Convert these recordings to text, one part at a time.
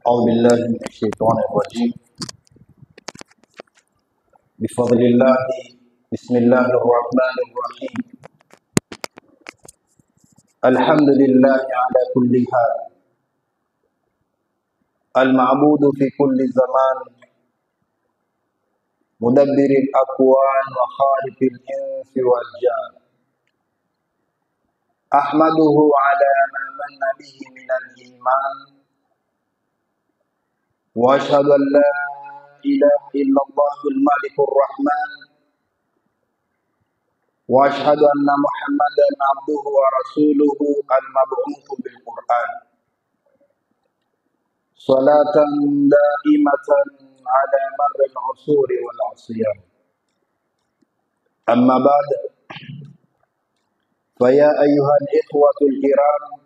أعوذ بالله من الشيطان الرجيم. بفضل الله. بسم الله الرحمن الرحيم. الحمد لله على كل حال، المعبود في كل زمان، مدبر الأكوان وخالق الإنس والجان. أحمده على ما من به من الإيمان، وأشهد أن لا إله إلا الله الملك الرحمن، وأشهد أن محمدا عبده ورسوله المبعوث بالقرآن، صلاة دائمة على مر العصور والعصيان. أما بعد، فيا أيها الإخوة الكرام،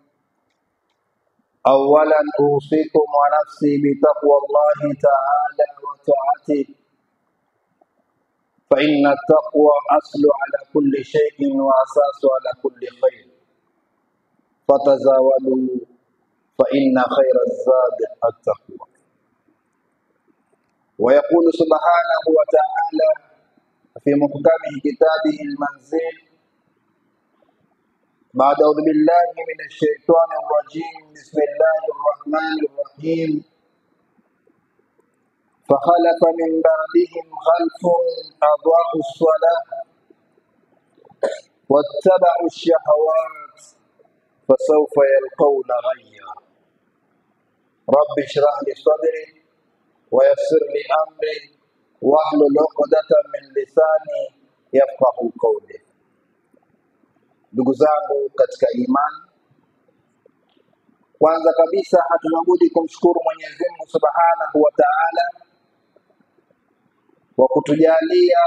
أولا أوصيكم ونفسي بتقوى الله تعالى وطاعته، فإن التقوى أصل على كل شيء وأساس على كل خير، فتزاودوا فإن خير الزاد التقوى. ويقول سبحانه وتعالى في محكم كتابه المنزل بعد أعوذ بالله من الشيطان الرجيم، بسم الله الرحمن الرحيم: فخلف من بعدهم خلف أضاعوا الصلاة واتبعوا الشهوات فسوف يلقون غيا. رب اشرح لي صدري ويسر لي أمري واحلل عقدة من lisani yafqahu qawli. Ndugu zangu katika imani, kwanza kabisa hatuna budi kumshukuru Mwenyezi Mungu Subhanahu wa Ta'ala kwa kutujalia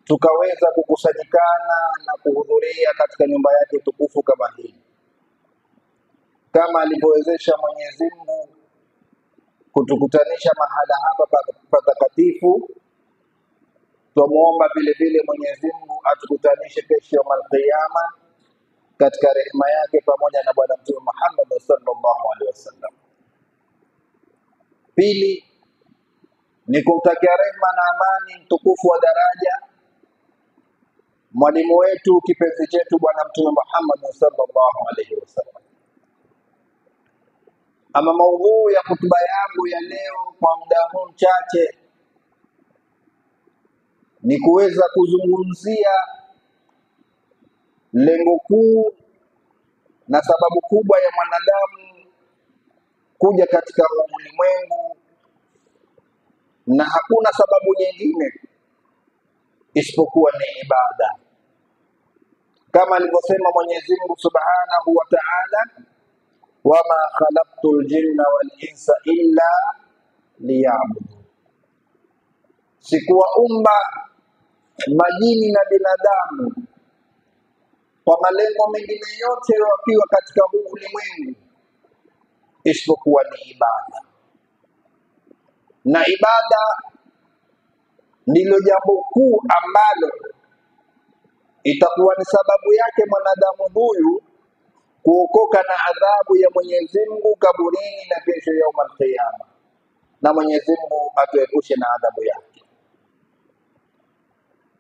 tukaweza kukusanyikana na kuhudhuria katika nyumba yake tukufu kama hii, kama alivyowezesha Mwenyezi Mungu kutukutanisha mahala hapa patakatifu. Twamuomba vile vile Mwenyezi Mungu atukutanishe kesho yaumul qiyama katika rehema yake pamoja na Bwana Mtume Muhammad sallallahu alaihi wasallam. Pili ni kumtakia rehema na amani mtukufu wa daraja mwalimu wetu kipenzi chetu Bwana Mtume Muhammad sallallahu alaihi wasallam. Ama maudhui ya hotuba yangu ya leo kwa muda huu mchache ni kuweza kuzungumzia lengo kuu na sababu kubwa ya mwanadamu kuja katika ulimwengu, na hakuna sababu nyingine isipokuwa ni ibada, kama alivyosema Mwenyezi Mungu Subhanahu wa Ta'ala, wama khalaqtul jinna wal insa illa liya'budun, sikuwaumba majini na binadamu kwa malengo mengine yote wakiwa katika huu ulimwengu isipokuwa ni ibada. Na ibada ndilo jambo kuu ambalo itakuwa ni sababu yake mwanadamu huyu kuokoka na adhabu ya Mwenyezi Mungu kaburini na kesho yaumul qiyama, na Mwenyezi Mungu atuepushe na adhabu yake.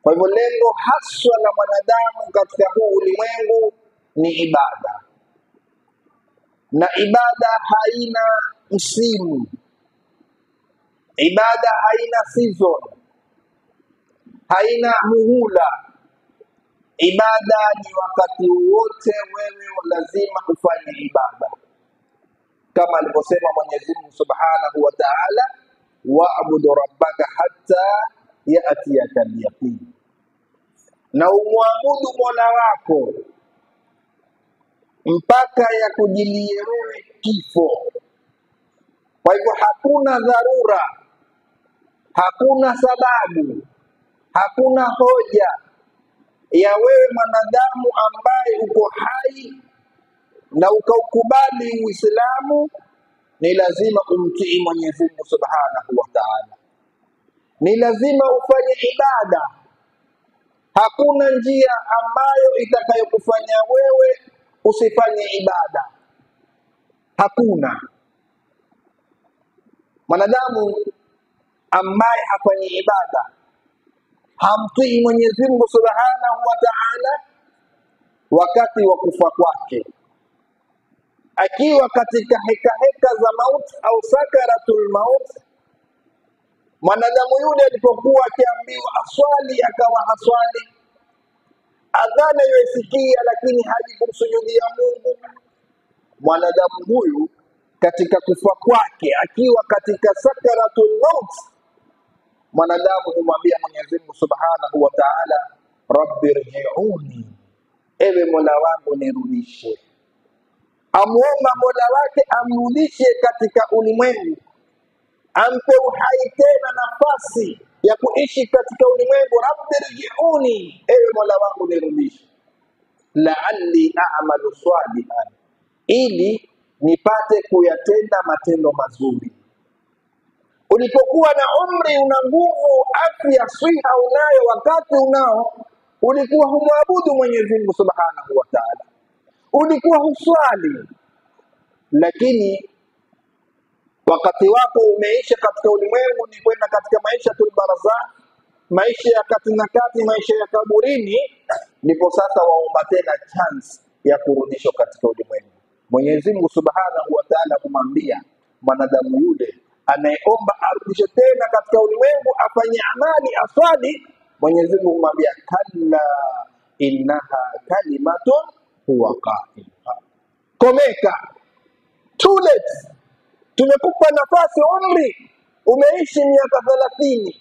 Kwa hivyo lengo haswa la mwanadamu katika huu ulimwengu ni ibada, na ibada haina msimu, ibada haina season, haina muhula. Ibada ni wakati wote, wewe lazima ufanye ibada, kama alivyosema Mwenyezi Mungu Subhanahu wa Ta'ala, wa'budu rabbaka hatta ya'tiyaka al-yaqin, na umwabudu Mola wako mpaka yakujilie wewe kifo. Kwa hivyo hakuna dharura, hakuna sababu, hakuna hoja ya wewe mwanadamu ambaye uko hai na ukaukubali Uislamu, ni lazima umtii Mwenyezi Mungu Subhanahu wa Ta'ala, ni lazima ufanye ibada. Hakuna njia ambayo itakayokufanya wewe usifanye ibada, hakuna. Mwanadamu ambaye hafanyi ibada, hamtii Mwenyezi Mungu Subhanahu wa Ta'ala, wakati wa kufa kwake, akiwa katika heka heka za mauti au sakaratul maut, mwanadamu yule alipokuwa akiambiwa aswali akawa haswali, adhana yoisikia lakini haji kumsujudia Mungu, mwanadamu huyu katika kufa kwake akiwa katika sakaratul maut, mwanadamu humwambia Mwenyezi Mungu Subhanahu wa Ta'ala, rabbi rji'uni, ewe Mola wangu nirudishe. Amuomba Mola wake amrudishe katika ulimwengu, ampe uhai tena nafasi ya kuishi katika ulimwengu. Rabbi rji'uni, ewe Mola wangu nirudishe, la'alli a'malu salihan, ili nipate kuyatenda matendo mazuri. Ulipokuwa na umri, una nguvu, afya, siha unayo, wakati unao, ulikuwa humwabudu Mwenyezi Mungu Subhanahu wa Ta'ala, ulikuwa huswali, lakini wakati wako umeisha katika ulimwengu, ni kwenda katika maisha tulbaraza, maisha ya kati na kati, maisha ya kaburini, ndipo sasa waomba tena chance ya kurudishwa katika ulimwengu. Mwenyezi Mungu Subhanahu wa Ta'ala kumwambia mwanadamu yule anayeomba arudishwe tena katika ulimwengu, afanye amali, aswali, Mwenyezi Mungu humwambia kalla innaha kalimatun huwa qailuha, komeka, too late. Tumekupa nafasi, umri umeishi miaka 30,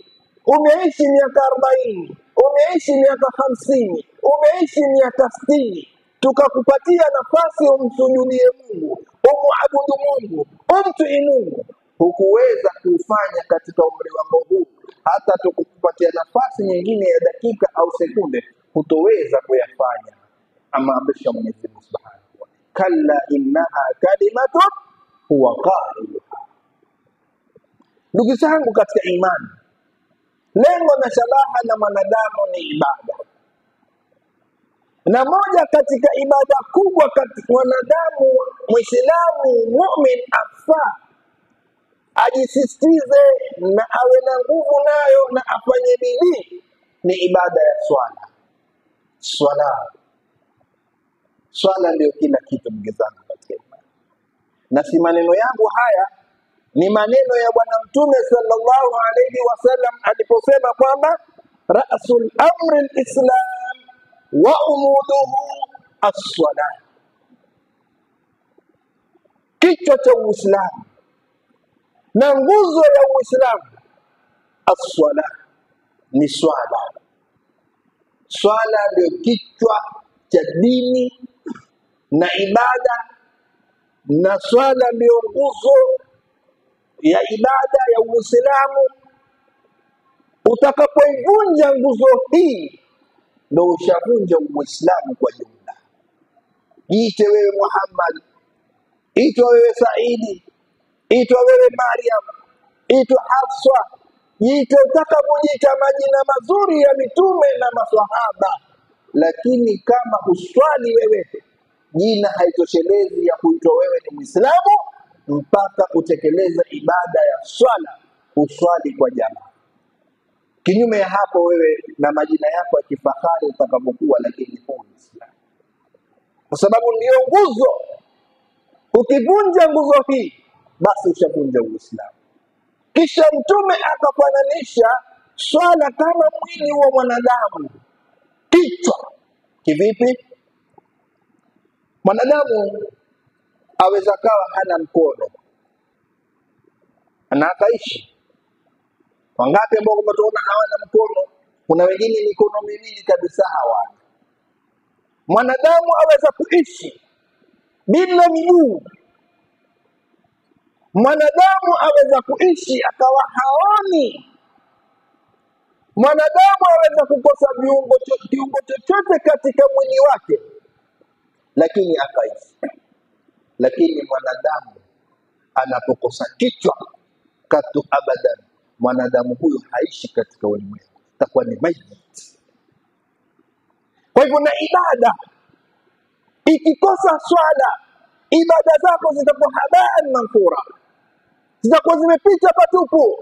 umeishi miaka 40, umeishi miaka 50, umeishi miaka 60, tukakupatia nafasi umsujudie Mungu, umuabudu Mungu, umtii Mungu. Hukuweza kufanya katika umri wako huu, hata tukupatia nafasi nyingine ya dakika au sekunde, hutoweza kuyafanya. Amaamrisha Mwenyezi Mungu Subhanahu wa Ta'ala, kalla innaha kalimatun huwa qailuha. Ndugu zangu katika imani, lengo na shabaha la mwanadamu ni ibada, na moja katika ibada kubwa katika mwanadamu Muislamu mumin afaa ajisisitize na awe na nguvu nayo na afanye bidii ni ibada ya swala. Swala ndio kila kitu, ndugu zangu katika imani. Na si maneno yangu haya, ni maneno ya Bwana Mtume sallallahu alayhi wasallam aliposema kwamba rasul amri alislam wa umuduhu as-sala, kichwa cha Uislamu na nguzo ya Uislamu as-sala ni swala. Swala ndio kichwa cha dini na ibada, na swala ndio nguzo ya ibada ya Uislamu. Utakapoivunja nguzo hii, ndio ushavunja Uislamu kwa jumla. Jiite wewe Muhammad, itwa wewe Saidi, itwa wewe Mariam, itwa Hafsa, jiite utakapojiita majina mazuri ya mitume na maswahaba, lakini kama huswali wewe, jina haitoshelezi ya kuitwa wewe ni Muislamu mpaka utekeleze ibada ya swala, uswali kwa jamaa. Kinyume ya hapo, wewe na majina yako ya kifahari utakapokuwa, lakini hu Muislamu, kwa sababu ndiyo nguzo. Ukivunja nguzo hii, basi ushavunja Uislamu. Kisha Mtume akafananisha swala kama mwili wa mwanadamu, kichwa. Kivipi? Mwanadamu aweza kawa hana mkono na akaishi. Wangapi ambao tunaona hawana mkono? Kuna wengine mikono miwili kabisa hawana. Mwanadamu aweza kuishi bila miguu. Mwanadamu aweza kuishi akawa haoni. Mwanadamu aweza kukosa kiungo chochote katika mwili wake, lakini akaishi. Lakini mwanadamu anapokosa kichwa katu abadan, mwanadamu huyo haishi katika ulimwengu, takuwa ni maiti. Kwa hivyo na ibada ikikosa swala, ibada zako zitakuwa habaan manthura. zitakuwa zimepita patupu.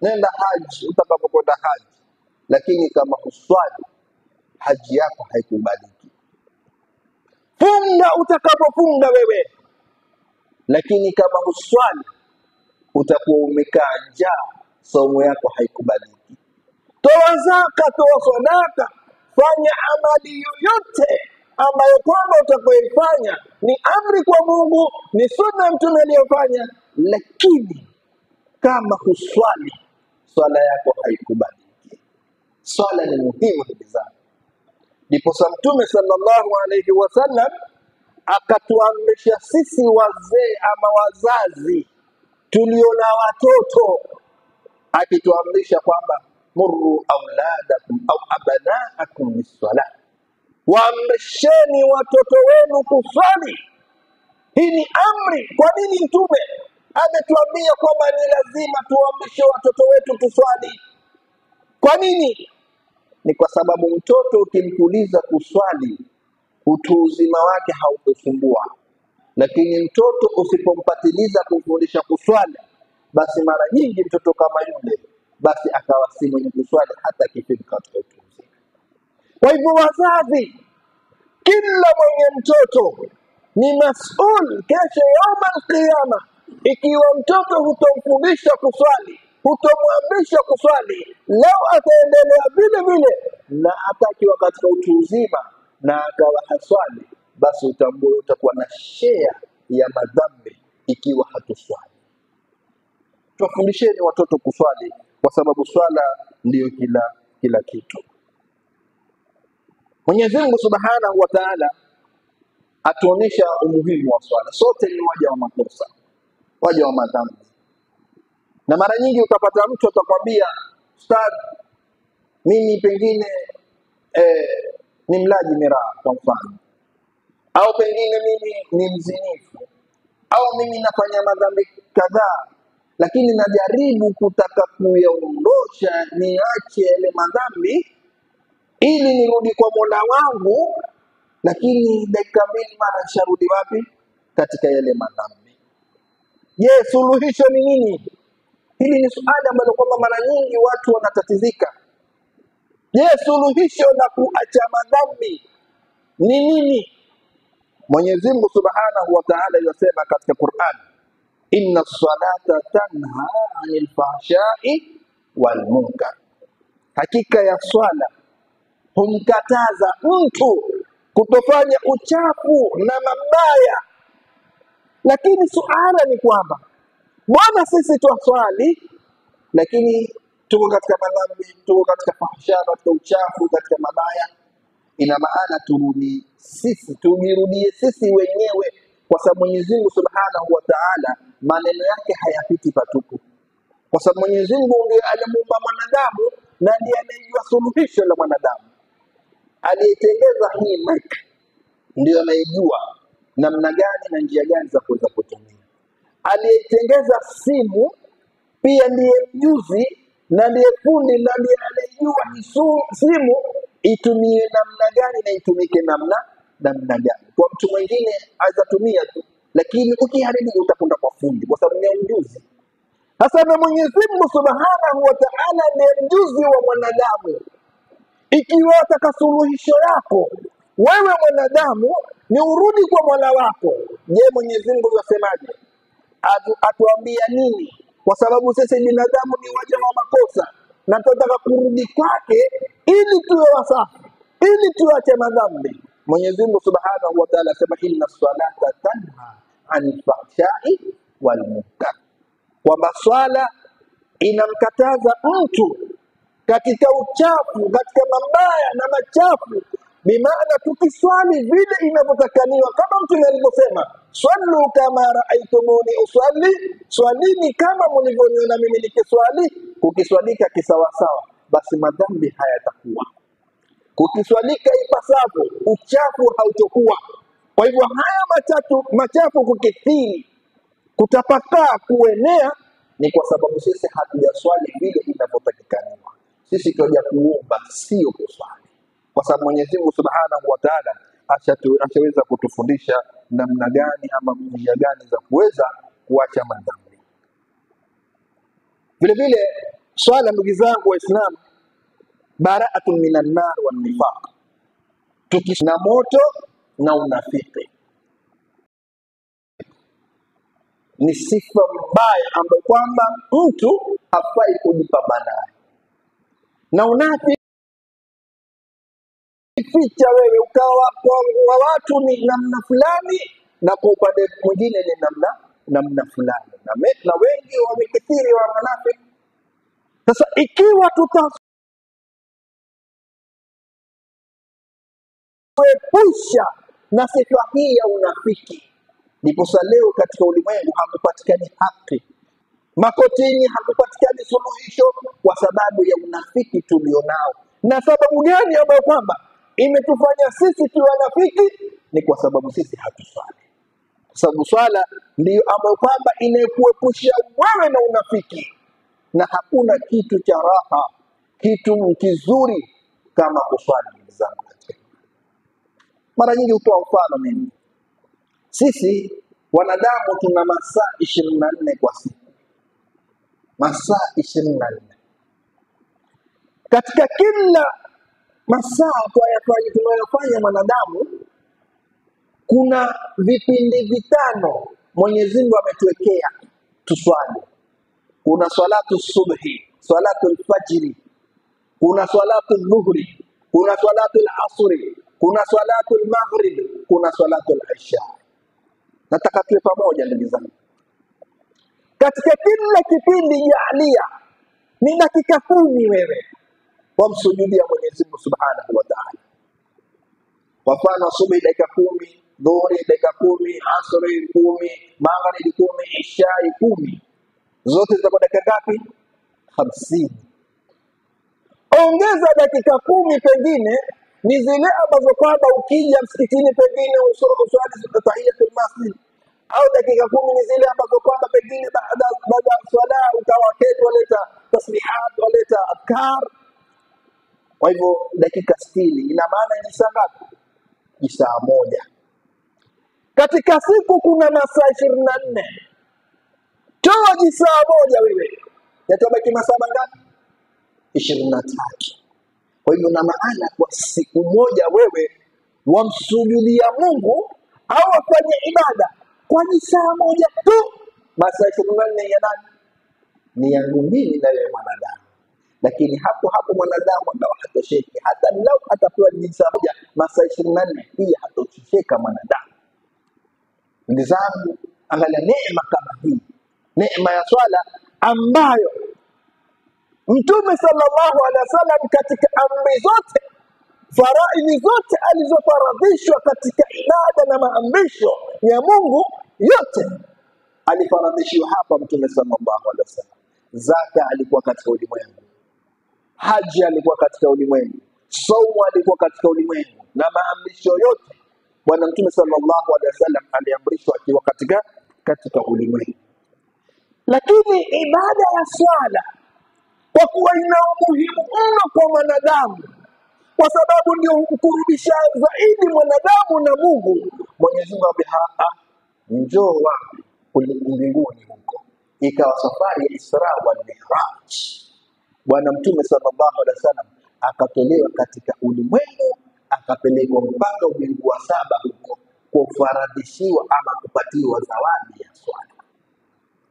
Nenda haji utakapokwenda haji, lakini kama huswali haji yako haikubaliki. Funga utakapofunga wewe, lakini kama huswali utakuwa umekaa njaa, saumu yako haikubaliki. Toa zaka, toa sadaka, fanya amali yoyote ambayo kwamba utakayoifanya ni amri kwa Mungu, ni sunna ya Mtume aliyofanya, lakini kama huswali swala yako haikubaliki. Swala ni muhimu ndugu zangu. Ndiposa Mtume sallallahu alaihi wasallam akatuamrisha sisi wazee ama wazazi tulio na watoto, akituamrisha kwamba murru auladakum au abnaakum bissalah, waamrisheni watoto wenu kuswali. Hii ni amri. Kwa nini Mtume ametuambia kwamba ni lazima tuamrishe watoto wetu tuswali? Kwa nini? Ni kwa sababu mtoto ukimtuliza kuswali, utu uzima wake haukusumbua, lakini mtoto usipompatiliza kumfundisha kuswali, basi mara nyingi mtoto kama yule basi akawa si mwenye kuswali hata akifika katika utu uzima. Kwa hivyo wazazi, kila mwenye mtoto ni masul kesho yauma alqiyama, ikiwa mtoto hutomfundisha kuswali, hutomwamrisha kuswali, leo ataendelea vile vile na atakiwa katika utu uzima na akawa haswali, basi utambue utakuwa na shea ya madhambi ikiwa hatuswali. Tuwafundisheni watoto kuswali, kwa sababu swala ndiyo kila kitu. Mwenyezi Mungu Subhanahu wa Ta'ala atuonyesha umuhimu wa swala. Sote ni waja wa makosa, waja wa madhambi, na mara nyingi utapata mtu atakwambia, ustadh, mimi pengine ni mlaji miraa kwa mfano, au pengine mimi ni mzinifu, au mimi nafanya madhambi kadhaa, lakini najaribu kutaka kuyaondosha, niache yale madhambi ili nirudi kwa Mola wangu, lakini dakika mbili mara nisharudi wapi? Katika yale madhambi. Je, suluhisho ni nini? Hili ni suala ambalo kwamba mara nyingi watu wanatatizika. Je, suluhisho la kuacha madhambi ni nini? Mwenyezi Mungu Subhanahu wa Ta'ala yasema katika Qur'an, inna salata tanha anil fahshai wal munkar, hakika ya swala humkataza mtu kutofanya uchafu na mabaya. Lakini suala ni kwamba bwana, sisi twaswali, lakini tuko katika madhambi, tuko katika fahsha, katika uchafu, katika mabaya. Ina maana turudi sisi, tujirudie sisi wenyewe, kwa sababu Mwenyezi Mungu Subhanahu wa Ta'ala maneno yake hayapiti patupu, kwa sababu Mwenyezi Mungu ndiye alimuumba mwanadamu na ndiye anayejua suluhisho la mwanadamu. Aliyetengeza hii mic ndiyo anayejua namna gani na njia gani za kuweza kutumia. Aliyetengeza simu pia ndiye mjuzi na ndiye fundi na ndiye anayejua simu itumie namna gani na itumike namna gani. Kwa mtu mwingine azatumia tu, lakini ukiharibu utakwenda kwa fundi, kwa sababu ni mjuzi. Sasa na Mwenyezi Mungu Subhanahu wa Ta'ala ndiye mjuzi wa mwanadamu. Ikiwa wataka suluhisho lako wewe mwanadamu ni urudi kwa Mola wako. Je, Mwenyezi Mungu yasemaje? Atuambia nini? Kwa sababu sisi binadamu ni waja wa makosa na tunataka kurudi kwake ili tuwe wasafi, ili tuache madhambi. Mwenyezi Mungu Subhanahu wa Ta'ala asema inna salata tanha anil fahshai wal munkar, kwamba swala inamkataza mtu katika uchafu, katika mabaya na machafu. Bimaana tukiswali vile inavyotakaniwa, kama Mtume alivyosema, swallu kama raaitumuni usalli, swalini kama mlivyoniona mimi nikiswali. Kukiswalika kisawasawa, basi madhambi hayatakuwa. Kukiswalika ipasavyo, uchafu hautokuwa. Kwa hivyo haya machafu kukithiri, kutapakaa, kuenea, ni kwa sababu sisi hatujaswali vile inavyotakikaniwa. Sisi tuja kuomba, sio kuswali, kwa sababu Mwenyezi Mungu Subhanahu wa Ta'ala ashaweza kutufundisha namna gani ama njia gani za kuweza kuacha madhambi. Vile vile swala, ndugu zangu Waislamu, baraatun minan nar wan nifaq, tukina moto na unafiki ni sifa mbaya ambayo kwamba mtu hafai kujipamba nayo, na unafiki ficha wewe ukawa kwa watu ni namna fulani na kwa upande mwingine ni namna fulani, na wengi wamekithiri wa wanafiki. Sasa ikiwa tutaepusha na sifa hii ya unafiki, ndiposa leo katika ulimwengu hakupatikani haki, makotini hakupatikani suluhisho kwa sababu ya unafiki tulionao. Na sababu gani ambayo kwamba imetufanya sisi tuwe wanafiki? Ni kwa sababu sisi hatuswali. Kwa sababu swala ndiyo ambayo kwamba inakuepusha wewe na unafiki, na hakuna kitu cha raha, kitu kizuri kama kuswali. Ndugu zangu, mara nyingi hutoa mfano mimi, sisi wanadamu tuna masaa 24 kwa siku, masaa 24. Katika kila masaa tunayofanya mwanadamu, kuna vipindi vitano Mwenyezi Mungu ametuwekea tuswali. Kuna swalatu subhi, swalatu alfajiri, kuna swalatu dhuhri, kuna swalatu alasri, kuna swalatu almaghrib, kuna swalatu alisha. Nataka tuwe pamoja ndugu zangu. Katika kila kipindi jaalia ni dakika 10 wewe wamsujudia Mwenyezi Mungu Subhanahu wa Ta'ala. Kwa mfano asubuhi dakika 10, dhuhuri dakika 10, asri 10, magharibi 10, ishai 10. Zote zitakuwa dakika ngapi? 50. Ongeza dakika 10 pengine ni zile ambazo kwamba ukija msikitini pengine uswali tahiyatul masjid, au dakika 10 ni zile ambazo kwamba pengine baada ya swala ukawaketi waleta tasbihat, waleta adhkar. Kwa hivyo dakika 60 ina maana ni saa ngapi? Ni saa 1. Katika siku kuna masaa 24. Toa jisaa 1 wewe, yatabaki masaa mangapi? 23. Kwa hivyo na maana kwa siku moja wewe wamsujudia Mungu au wafanye ibada kwa jisaa 1 tu. Masaa 24 ya nani? Ni yangu mimi na wewe mwanadamu. Lakini hapo hapo mwanadamu akawa hatosheki, hata lau atapewa jisaa 1 masaa 24 pia hatosheka mwanadamu. Ndugu zangu, angalia neema kama hii, neema ya swala ambayo Mtume sallallahu alaihi wasallam katika amri zote, faraidhi zote alizofaradhishwa katika ibada na maamrisho ya Mungu yote alifaradhishiwa hapa Mtume sallallahu alaihi wasallam. Zaka alikuwa katika ulimwengu, haji alikuwa katika ulimwengu, saumu alikuwa katika ulimwengu, na maamrisho yote Bwana Mtume sallallahu alaihi wasallam aliamrishwa akiwa katika ulimwengu. Lakini ibada ya swala kwa kuwa ina umuhimu mno kwa mwanadamu, kwa sababu ndio hukurubisha zaidi mwanadamu na Mungu, Mwenyezi Mungu akamwambia njoo wapi? Mbinguni huko. Ikawa safari ya Isra wal Mi'raj. Bwana Mtume sallallahu alaihi wasallam akatolewa katika ulimwengu akapelekwa mpaka mbingu wa 7 huko kufaradhishiwa ama kupatiwa zawadi ya swala.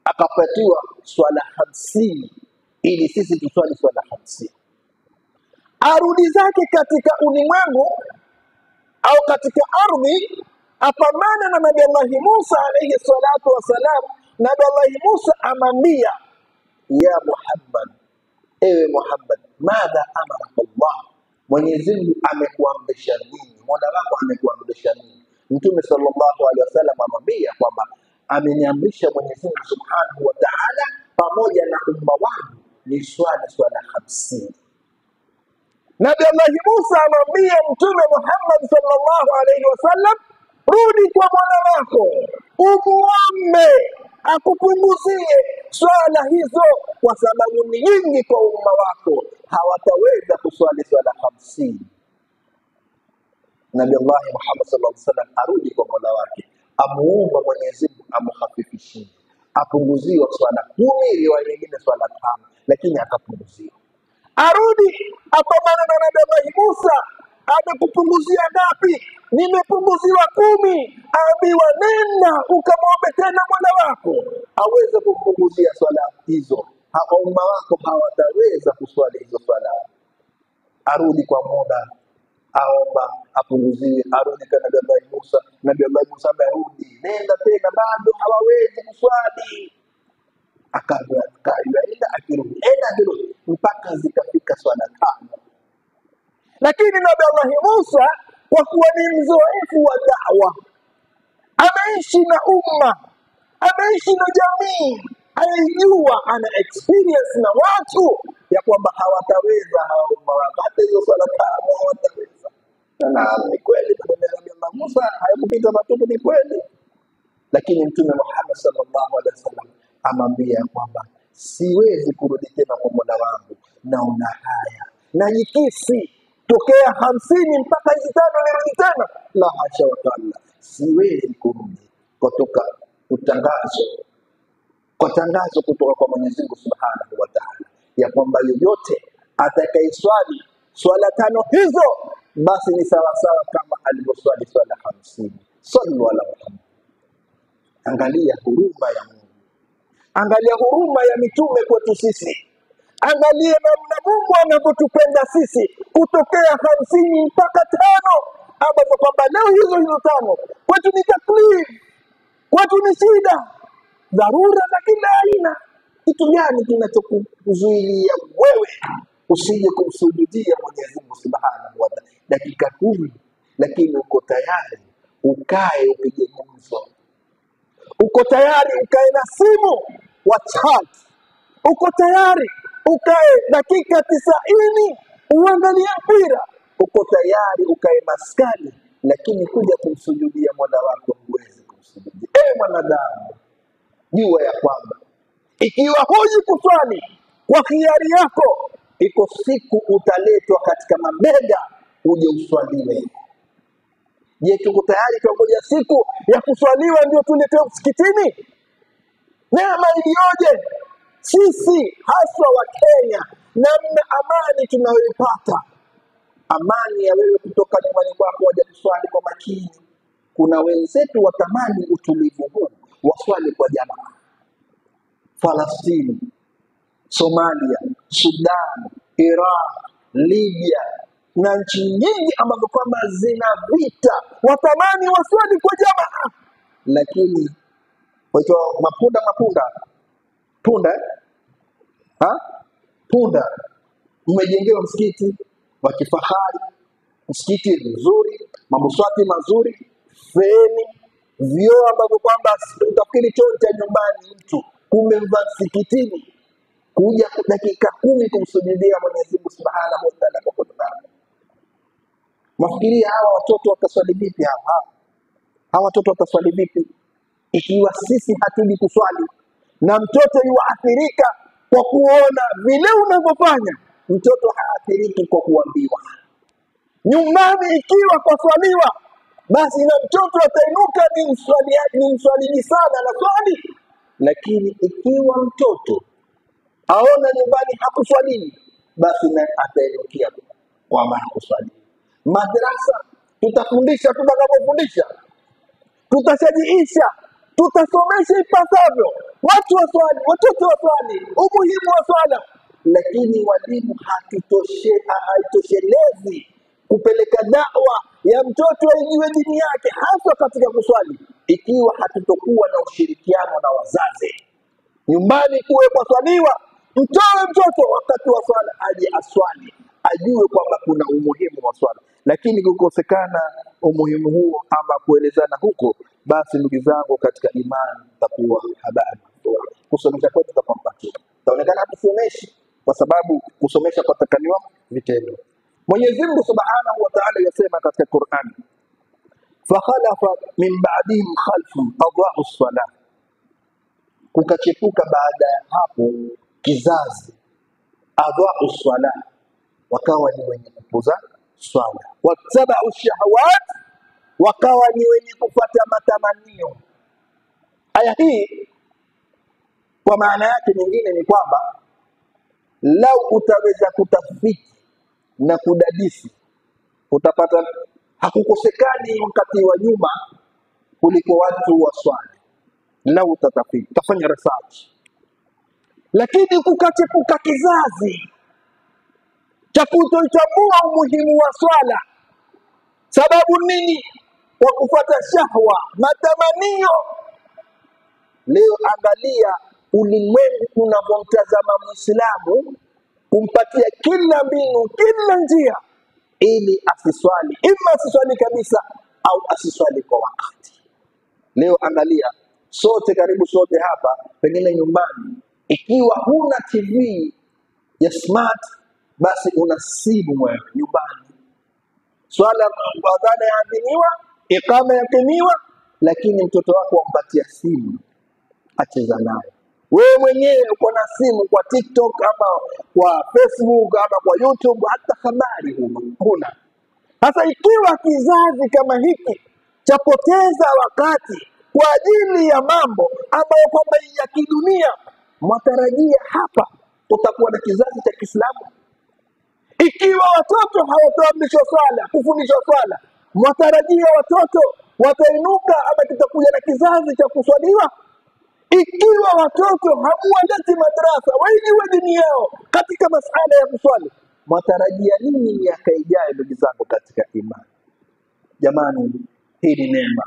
Akapatiwa swala 50 ili sisi tuswali swala 50. Arudi zake katika ulimwengu au katika ardhi, apambana na Nabii Allah Musa alayhi salatu wasalam. Nabii Allah Musa amwambia, ya Muhammad, ewe Muhammad, madha amara Allah, Mwenyezi Mungu amekuamrisha nini? Mola wako amekuamrisha nini? Mtume sallallahu alaihi wasallam amwambia kwamba ameniamrisha Mwenyezi Mungu Subhanahu wa Ta'ala pamoja na umma wangu ni swala 50. Nabii Allah Musa amwambia Mtume Muhammad sallallahu alaihi wasallam, rudi kwa Mola wako umuombe akupunguzie swala hizo, kwa sababu ni nyingi kwa umma wako, hawataweza kuswali swala 50. Nabii Allah Muhammad sallallahu alaihi wasallam arudi kwa Mola wake, amuomba Mwenyezi Mungu amhafifishie, Apunguziwa swala 10, riwaya nyingine swala 5, lakini akapunguziwa. Arudi apambana na Nabii Musa, amekupunguzia ngapi? Nimepunguziwa 10. Aambiwa nenda ukamwombe tena Mola wako aweze kupunguzia swala hizo, umma wako hawataweza kuswali hizo swala. Arudi kwa muda, aomba apunguziwe, arudi kwa Nabii Musa. Nabii Musa amerudi, nenda tena, bado hawawezi kuswali. Akaenda akirudi, enda akirudi, mpaka zikafika swala 5. Lakini Nabii Musa kwa kuwa ni mzoefu wa da'wa, ameishi na umma, ameishi na jamii, alijua, ana experience na watu ya kwamba hawataweza hawa umma wako, hata hizo swala 5 hawataweza. Na ni kweli maneno ya Nabii Musa hayakupita matupu, ni kweli. Lakini Mtume Muhammad sallallahu alaihi wasallam amwambia kwamba siwezi kurudi tena kwa Mola wangu, naona haya, najikisi tokea 50 mpaka hizi 5 nirudi tena, la hasha wa kalla, siwezi kurudi. Kutoka utangazo kwa tangazo kutoka kwa Mwenyezi Mungu Subhanahu wa Ta'ala ya kwamba yoyote atakayeswali swala 5 hizo basi ni sawa sawa kama alivyoswali swala 50. Sallu ala Muhammad. Angalia huruma ya Mungu, angalia huruma ya mitume kwetu sisi, angalia namna Mungu anavyotupenda sisi, kutokea 50 mpaka 5, ambapo kwamba leo hizo hizo 5 kwetu ni taklif, kwetu ni shida, dharura za kila aina. Kitu gani kinachokuzuilia wewe usije kumsujudia Mwenyezi Mungu Subhanahu wa Ta'ala dakika 10, lakini uko tayari ukae upige gumzo, uko tayari ukae na simu wa chat, uko tayari ukae dakika 90 uangalie mpira, uko tayari ukae maskani, lakini kuja kumsujudia Mola wako huwezi kumsujudia. Mwanadamu, jua ya kwamba ikiwa huji kuswali kwa hiari yako, iko siku utaletwa katika mabega uje uswaliwe. Je, tuko tayari tungoja siku ya kuswaliwa ndio tuletewe msikitini? Neema iliyoje sisi haswa wa Kenya, namna amani tunayoipata, amani ya wewe kutoka nyumbani kwako waje kuswali kwa makini. Kuna wenzetu watamani utulivu huu, waswali kwa jamaa. Falastini, Somalia, Sudan, Iraq, Libya na nchi nyingi ambazo kwamba zina vita, watamani waswali kwa jamaa, lakini waitwa mapunda mapunda punda, ha? Punda. Mmejengewa msikiti wa kifahari, msikiti mzuri, mamuswati mazuri, feni, vioo ambavyo kwamba utafikiri choo cha nyumbani mtu, kumbe mva msikitini kuja dakika 10 kumsujudia Mwenyezi Mungu Subhanahu wa Ta'ala kwa kutazama. Mafikiria hawa watoto wataswali vipi hawa? Hawa watoto wataswali vipi ikiwa sisi hatuji kuswali? Na mtoto yuathirika kwa kuona vile unavyofanya. Mtoto haathiriki kwa kuambiwa. Nyumbani ikiwa kwaswaliwa, basi na mtoto atainuka ni mswaliji sana na swali. Lakini ikiwa mtoto aona nyumbani hakuswalii, basi na atainukia kwamba hakuswali. Madrasa tutafundisha tutakapofundisha, tutashajiisha, tutasomesha ipasavyo, watu waswali, watoto waswali, umuhimu wa swala. Lakini walimu haitoshelezi kupeleka dawa ya mtoto aijue dini yake, hasa katika kuswali, ikiwa hatutokuwa na ushirikiano na wazazi. Nyumbani kuwe kwaswaliwa, mtoe mtoto wakati wa swala aje aswali, ajue kwamba kuna umuhimu wa swala. Lakini kukosekana umuhimu huo ama kuelezana huko, basi ndugu zangu katika imani, takuwa habari kusomesha kwetu kutakuwa mpatili, taonekana hatusomeshi, kwa sababu kusomesha kwatakaniwa vitendo. Mwenyezi Mungu Subhanahu wa Ta'ala yasema katika Qur'an, fakhalafa min ba'dihim khalfun adaa'u as-salah, kukachepuka baada ya hapo kizazi adaa'u as-salah, wakawa ni wenye kupuza swala, wattaba'u shahawat, wakawa ni wenye kufuata matamanio. Aya hii Kwa maana yake nyingine ni kwamba lau utaweza kutafiti na kudadisi, utapata hakukosekani wakati wa nyuma kuliko watu wa swali. Lau utatafiti, utafanya research, lakini kukachepuka kizazi cha kutoitambua umuhimu wa swala. Sababu nini? Kwa kufuata shahwa, matamanio. Leo angalia ulimwengu unavyomtazama Muislamu, kumpatia kila mbinu, kila njia ili asiswali, ima asiswali kabisa au asiswali kwa wakati. Leo angalia, sote karibu sote hapa, pengine nyumbani, ikiwa huna TV ya smart, basi una simu wewe nyumbani. Swala adhana yaadhiniwa, iqama yakimiwa, lakini mtoto wako wampatia simu acheza nayo. Wewe mwenyewe uko na simu kwa TikTok ama kwa Facebook ama kwa YouTube, hata habari huna. Sasa ikiwa kizazi kama hiki chapoteza wakati kwa ajili ya mambo ambayo kwamba ya kidunia, mwatarajia hapa utakuwa na kizazi cha Kiislamu? Ikiwa watoto hawataamrishwa swala, kufundishwa swala, mwatarajia watoto watainuka ama kitakuja na kizazi cha kuswaliwa? Ikiwa watoto hamuwaleti madrasa waijue dini yao katika masala ya kuswali, mwatarajia nini miaka ijayo? Ndugu zangu katika imani, jamani, hii ni neema.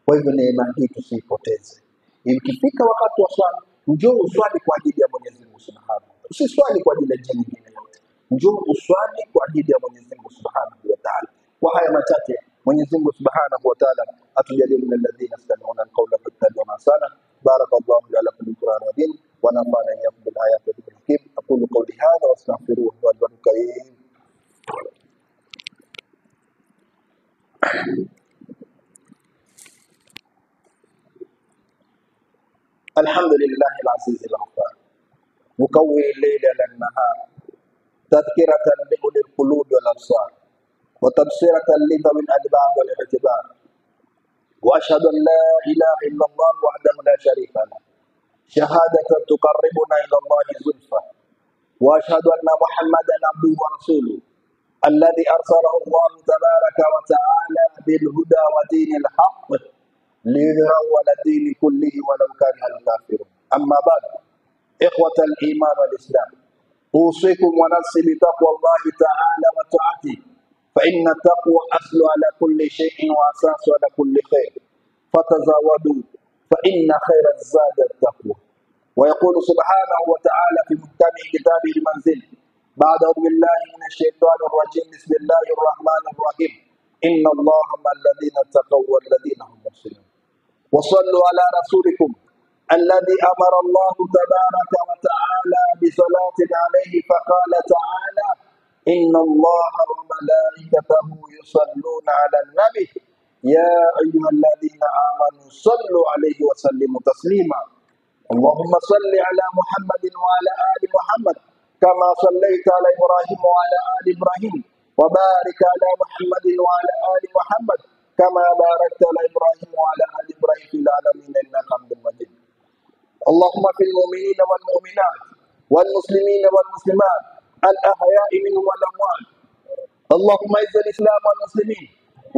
Kwa hivyo neema hii tusiipoteze. Ikifika wakati wa swali, njoo uswali kwa ajili ya Mwenyezi Mungu Subhanahu wa Ta'ala, usiswali kwa ajili ya njia nyingine yote. Njoo uswali kwa ajili ya Mwenyezi Mungu Subhanahu wa Ta'ala. Kwa haya machache, Mwenyezi Mungu Subhanahu wa Ta'ala atujalie min alladhina yastami'una alqawla fayattabi'una ahsana. Barakallahu li wa lakum bil Qur'an al-azim wa nafa'ana iyyakum bil ayati wa dhikril hakim. Aqulu qawli hadha wa astaghfiruhu wa atubu ilayhi. الحمد لله العزيز الغفار مكور الليل على النهار تذكرة لأولي القلوب والأبصار وتبصرة لذوي الألباب والاعتبار، وأشهد أن لا إله إلا الله وحده لا شريك له شهادة تقربنا إلى الله زلفى، وأشهد أن محمدا عبده ورسوله الذي أرسله الله تبارك وتعالى بالهدى ودين الحق ليظهره على الدين كله ولو كره الكافرون. أما بعد، إخوة الإيمان والإسلام، أوصيكم ونفسي بتقوى الله تعالى وطاعته، فإن التقوى أصل على كل شيء وأساس على كل خير، فتزودوا فإن خير الزاد التقوى. ويقول سبحانه وتعالى في محكم كتابه المنزل بعد أعوذ بالله من الشيطان الرجيم، بسم الله الرحمن الرحيم، إن الله مع الذين اتقوا والذين هم محسنون. وصلوا على رسولكم الذي أمر الله تبارك وتعالى بصلاة عليه، فقال تعالى: إن الله وملائكته يصلون على النبي يا أيها الذين آمنوا صلوا عليه وسلموا تسليما. اللهم صل على محمد وعلى آل محمد كما صليت على إبراهيم وعلى آل إبراهيم، وبارك على محمد وعلى آل محمد كما باركت على إبراهيم وعلى آل إبراهيم في العالمين إنك حميد مجيد. اللهم في المؤمنين والمؤمنات والمسلمين والمسلمات الأحياء منهم والأموات. اللهم اعز الإسلام والمسلمين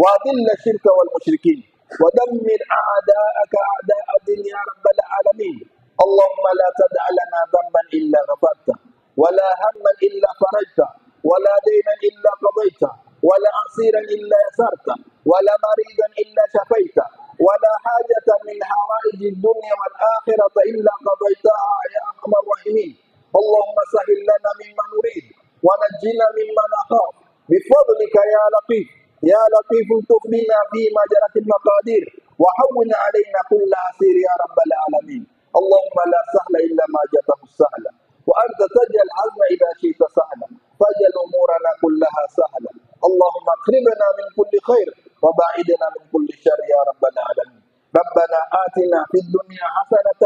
وأذل الشرك والمشركين ودمر أعداءك أعداء الدين يا رب العالمين. اللهم لا تدع لنا ذنبا إلا غفرته، ولا هما إلا فرجته، ولا دينا إلا قضيته، ولا عسيرا إلا يسرته، ولا مريضا إلا شفيته، ولا حاجة من حوائج الدنيا والآخرة إلا قضيتها يا أرحم الراحمين. اللهم سهل لنا مما نريد ونجنا مما نخاف بفضلك يا لطيف يا لطيف. الطف بنا فيما جرت المقادير وهون علينا كل عسير يا رب العالمين. اللهم لا سهل إلا ما جاءته السهل، وأنت تجعل الحزن إذا شئت سهلا، فاجعل أمورنا كلها سهلا. اللهم اقربنا من كل خير وباعدنا من كل شر يا رب العالمين. ربنا آتنا في الدنيا حسنة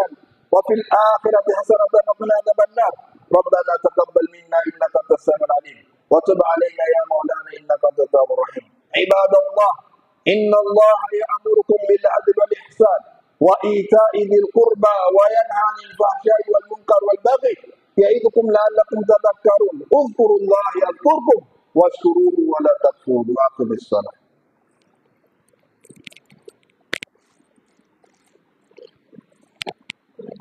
وفي الآخرة حسنة وقنا عذاب النار. ربنا تقبل منا إنك أنت السميع العليم، وتب علينا يا مولانا إنك أنت التواب الرحيم. عباد الله، إن الله يأمركم بالعدل والإحسان Wa itai dhil qurba wa yanha anil fahshai wal munkar wal baghi yaidhukum la'allakum tadhakkarun udhkuru llaha yadhkurkum washkuruhu wala takfurun wa aqimis salah.